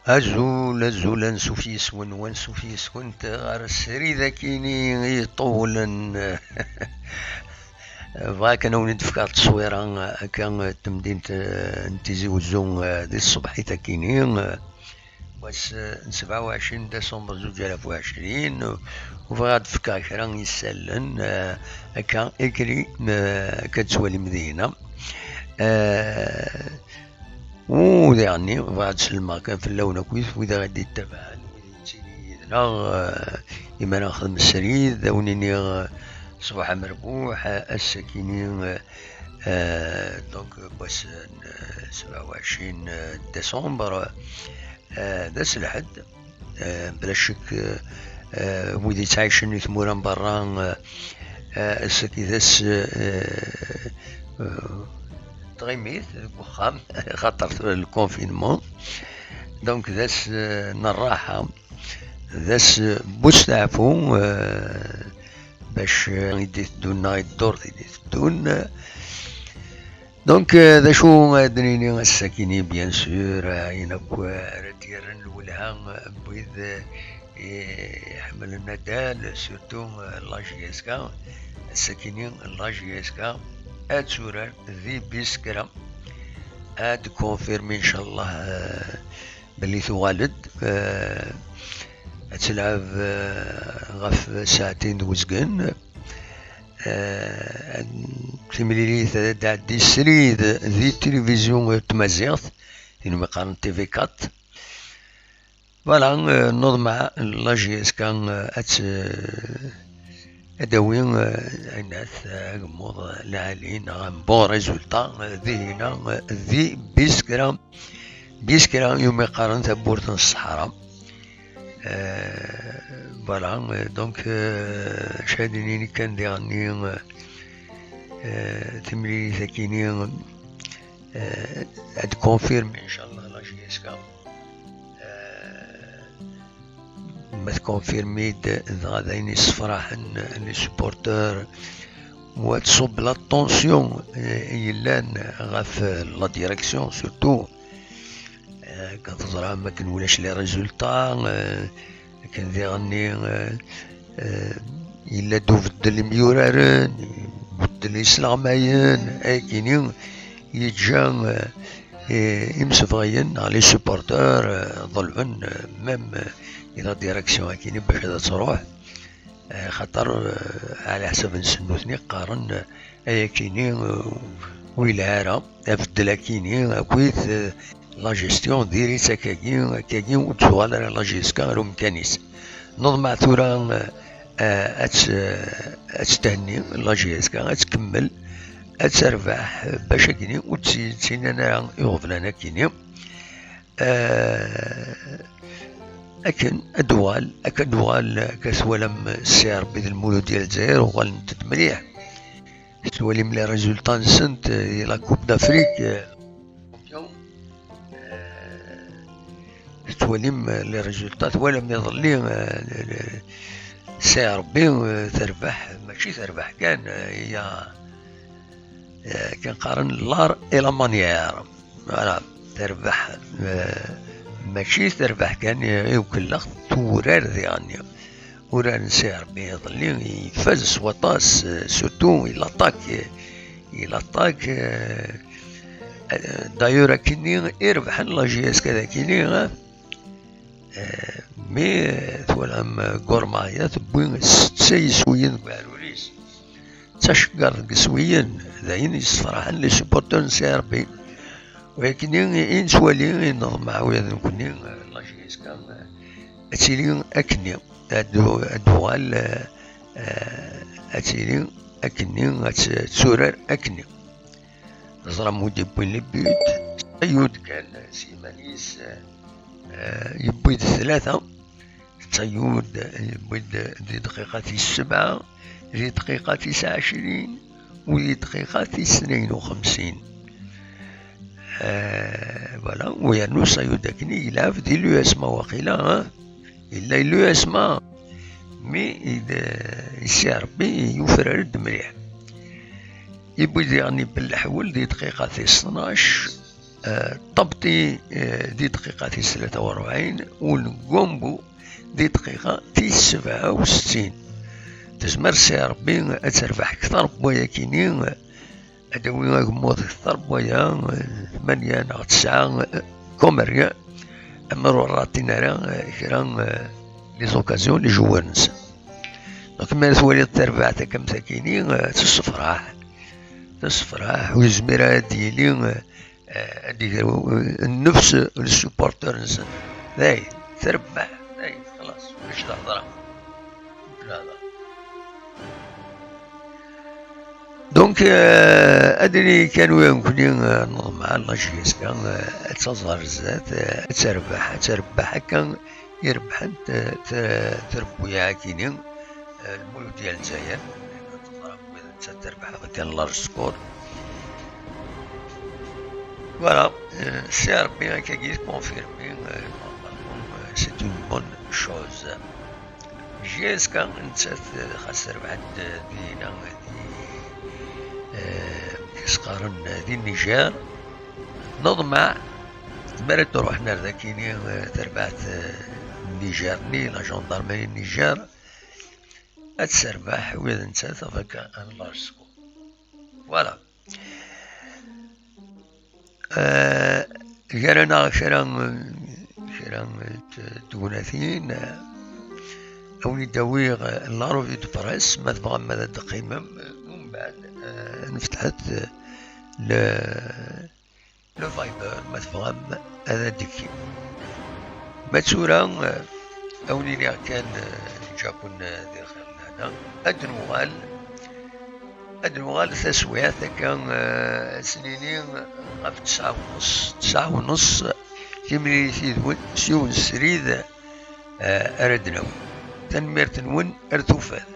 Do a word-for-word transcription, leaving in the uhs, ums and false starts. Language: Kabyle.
Azul, azul, ansuf yes-wen, wansuf yes-went ɣer srid akini iṭulen. Bɣiɣ kan ad wen-d-fkeɣ tteswira akka n temdint, eh, n Tizi Uzzu, eh, di tṣebḥit akini, eh, wass, eh, n sebɛa u ɛecrin décembre zuǧ alaf u ɛecrin, u bɣiɣ ad d-fkeɣ kra n yisallen, eh, akka écrit, eh, akka ad twalim dinna. Eh, U diɣenni, bɣiɣ ad sellmeɣ kan fell-awen akkit, wid ara d-ittabaɛen, wid yettili yid-neɣ, eh, imi ara nexdem srid, ad wen-iniɣ, eh, ṣṣbeḥ amerbuḥ, eh, ass-akini, eh, eh, donc, n wass n, eh, sebɛa u ɛecrin, eh, décembre, eh, d ass lḥedd. Eh, bla ccek, eh, eh, wid yettɛicen di tmura n berra, eh, eh, ass-agi d ass, eh, eh, n tɣimit deg uxxam, xaṭer tura le confinement. Donc d ass, eh, n rraḥa, d ass, eh, n usteɛfu, eh, bac, eh, i d-iteddun neɣ i ddurt i d-iteddun. Donc, euh, d acu ad d-nini ass-akini, bien sûr, euh, ayen akk, euh, ara d-yerren lwelha, euh, n wid, euh, iḥemmlen addal, surtout, euh, la J S K, ass-akini la J S K ad turar di Biskra, ad confirmer, inchallah, euh, belli tuɣal-d, euh, ad telɛeb, euh, ɣef saɛtin d uzgen. Eh, timlilit ad d-tɛeddi srid di tilivizyu n tmaziɣt, tin umi qqaren T V quatre. Voilà, eh, neḍmeɛ la J S K, eh, ad tt-, ad d-tawi, eh, ayen at, eh, agemmuḍ, eh, lɛali neɣ un bon résultat, eh, dihina, eh, di Biskra. Biskra, umi qqaren tawwurt n ṣṣeḥra. Eh, voilà, eh, donc, eh, acu ad d-nini kan diɣenni, eh, eh, timlilit-akini, eh, ad confirmer, inchallah, la J S K. Eh, ma tconfirmi-d, dɣa d ayen yessefraḥen les supporters, u ad tṣubb la tension, eh, yellan ɣef la direction, surtout. Eh, akken teẓram, akken ulac les résultats, eh, akken diɣenni, eh, eh, yella-d ubeddel imyuraren, ubeddel isleɣmayen, ayakini yeǧǧa, eh, eh, imsebɣiyen neɣ les supporters, eh, ḍelben, eh, même, eh, i la direction akini bac ad truḥ. Eh, xaṭer, eh, ɛla ḥsab-nsen nutni qqaren, eh, ayakini, eh, ur yelha ara, abeddel akini, akkit, eh, la gestion diri-tt akkagi, akkagi ur d-tuɣal ara la J S K ar umkan-is. Neḍmeɛ tura, eh, eh, ad tt-, eh, ad tt-thenni la J S K, ad tkemmel, ad terbeḥ, eh, bac akini ur tt-, ttinin ara iɣeblan akini. Eh, akken ad d-uɣal, akka d-uɣal, akka twalam C R B d Lmuludya n Lezzayer uɣalent-d mliḥ. Tettwalim les résultats-nsent, eh, di la Coupe d'Afrique, eh, tettwalim, eh, les résultats, twalam iḍelli, eh, le, le, C R B, eh, terbeḥ, mačči terbeḥ kan, eh, ya, eh, kan qqaren l'art et la manière. Voilà, terbeḥ, eh, mačči terbeḥ kan, eh, i ukellex, turar diɣenni. Urar n C R B iḍelli, ifaz s waṭas, eh, surtout il attaque, eh, il attaque, eh, eh, d'ailleurs akkenni i rebḥen la J S K d akkenni, eh, eh, mi, eh, twalam, eh, Gormaya tewwi setta yiswiyen deg uɛrur-is. D taceggart deg yiswiyen, d ayen yessefraḥen les supporters n C R B. Walakin i, i nettwali, i neḍmeɛ ula d nekkni, eh, la J S K, eh, ad tili akkenni, ad d-, ad d-tuɣal, eh, eh, ad tili akkenni, ad tt-, ad turar akkenni. Teẓram wi d-yewwin les buts, Sayud kan s yiman-is, eh, yewwi-d tlata, Sayud yewwi-d di dqiqa tis sebɛa, di dqiqa tis ɛecrin, u di dqiqa tis tnayen u xemsin. Eh, voilà, u yernu Sayud akken i yelɛeb di l'U S M A waqila, hein? Yella l'U S M A, mi i d, i C R B yufrar-d mliḥ. Yewwi diɣen ibelleḥ wul di dqiqa tis tnac, Ṭabṭi di dqiqa tis tlata u rebɛin, u Ngombo di dqiqa tis sebɛa u settin. Tezmer Si Ṛebbi ad terbeḥ kter n wayakini, ad d-tawi agemmuḍ kter n waya, tmanya neɣ tesɛa, comme rien, amer ur ratin ara kra les occasions, les joueurs-nsen. Donc, mi ara twaliḍ tarbaɛt akka am takini, tessefraḥ, tessefraḥ, ur yezmir ara ad d-yili ad d-iger nnefs n supporter-nsen. Dayen, terbeḥ, dayen, xlaṣ, ulac lehḍra. Ulac lehḍra. Donc, ad d-nini kan wi nekkni neḍmeɛ la J S K ad taẓ ɣer zdat, ad terbeḥ, ad terbeḥ akka i rebḥent trebbuyaɛ-agi-ni, Lmuludya n Lezzayer, ad teẓrem wid netta terbeḥ akken large score. Voilà, Si Ṛebbi akkagi confirmé, c'est une bonne chose. J S K nettat xas terbeḥ-d dina di s-qqaren di Niger, neḍmeɛ mi ara d-ruḥen ar dakini terbaɛt n Niger-nni, la gendarmerie n Niger, ad terbeḥ wid nettat avec un large score. Voilà. Gar-aneɣ kra, kra n tegnatin, ad wen-id-awiɣ la revue de presse, ma tebɣam ad d-teqqimem, umbeɛd nefteḥ-d le, le Viber, ma tebɣam ad d-tekkim. Ma d tura, ad wen-iniɣ kan, ǧǧa-ken di lxir d lehna. Ad nuɣal, ad nuɣal taswiɛt akka, ad s-nini ɣef tesɛa u nneṣ, tesɛa u nneṣ, timlilit yid-wen s yiwen srid ara d-nawi. Tanemmirt-nwen, ar tufat.